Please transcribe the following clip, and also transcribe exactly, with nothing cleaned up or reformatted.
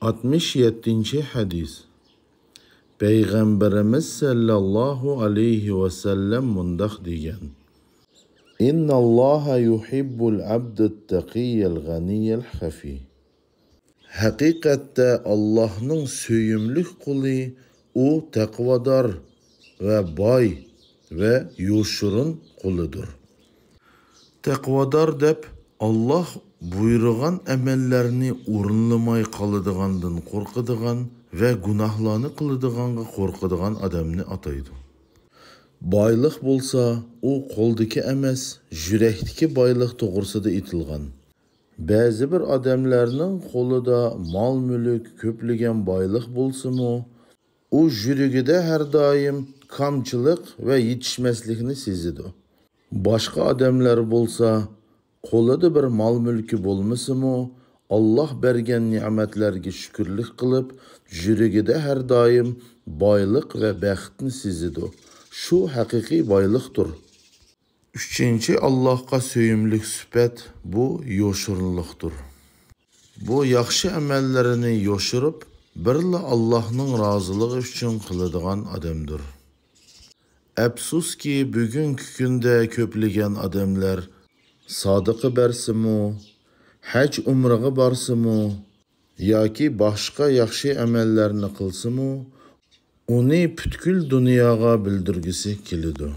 ئاتمىش يەتتىنچى ھەدىس. پەيغەمبىرىمىز سەللەللاھۇ ئەلەيھى ۋەسەللەم مۇنداق دېگەن: «ئىنناللاھا يۇھىببۇل ئەبدەت تەقىيەل غەنىيەل خەفىي.» ھەقىقەتتە ئاللاھنىڭ سۆيۈملۈك قۇلى ئۇ تەقۋادار ۋە باي ۋە يوشۇرۇن قۇلىدۇر. تەقۋادار دەپ ئاللاھ بۇيرۇغان ئەمەللەرنى ئورۇنلىماي قالىدىغاندىن قورقىدىغان ۋە گۇناھلارنى قىلىدىغانغا قورقىدىغان ئادەمنى ئاتايدۇ. بايلىق بولسا ئۇ قولدىكى ئەمەس، يۈرەكتىكى بايلىق توغرىسىدا ئېيتىلغان. بەزى بىر ئادەملەرنىڭ قولىدا مال-مۈلۈك، كۆپلىگەن بايلىق بولسىمۇ، ئۇ يۈرىكىدە ھەر دائىم كامچىلىق ۋە يېتىشمەسلىكنى سېزىدۇ. باشقا ئادەملەر بولسا، قولىدا بىر مال-مۈلكى بولمىسىمۇ، ئاللاھ بەرگەن نېمەتلەرگە شۈكۈرلۈك قىلىپ، يۈرىكىدە ھەر دائىم بايلىق ۋە بەختنى سېزىدۇ. شۇ ھەقىقىي بايلىقتۇر. ئۈچىنچى ئاللاھقا سۆيۈملۈك سۈپەت بۇ يوشۇرۇنلۇقتۇر. بۇ ياخشى ئەمەللىرىنى يوشۇرۇپ، بىرلا ئاللاھنىڭ رازىلىقى ئۈچۈن قىلىدىغان ئادەمدۇر. ئەپسۇسكى، بۈگۈنكى كۈندە كۆپلىگەن ئادەملەر سادىقە بەرسىمۇ، ھەج ئۇمرىغا بارسىمۇ، ياكى باشقا ياخشى ئەمەللەرنى قىلسىمۇ، ئۇنى پۈتكۈل دۇنياغا بىلدۈرگۈسى كېلىدۇ.